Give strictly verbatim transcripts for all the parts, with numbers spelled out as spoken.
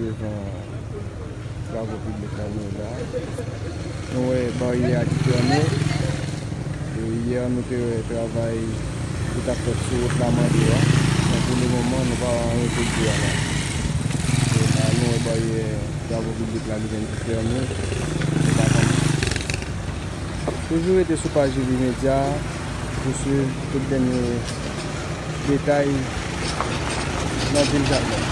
Devan travo piblik la nou ye la. Nou wè baryè a ki fèmen. E yè nou te wè travay ki t ap fèt sou wout Lamando a. Men pou le moman, nou pa wè anyen pou di a la. E la, nou wè baryè travo piblik la li menm ki fèmen. Nou pa konn. Toujou rete sou paj Rivi Medya pou swiv tout dènye detay nan vil Jakmèl.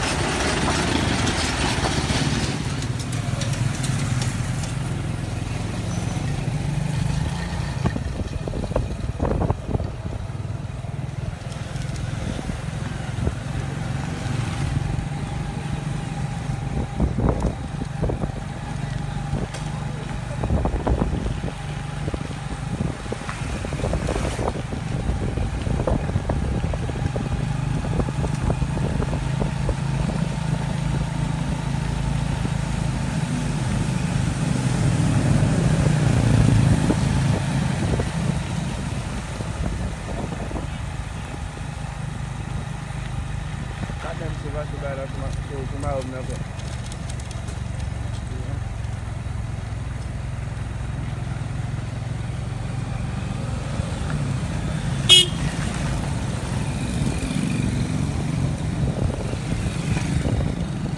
Sa menm se pase bay la sou ma-, sou, sou mayo m nan fè.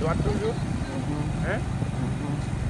Dwat toujou? Mhm. Hein? Mhm.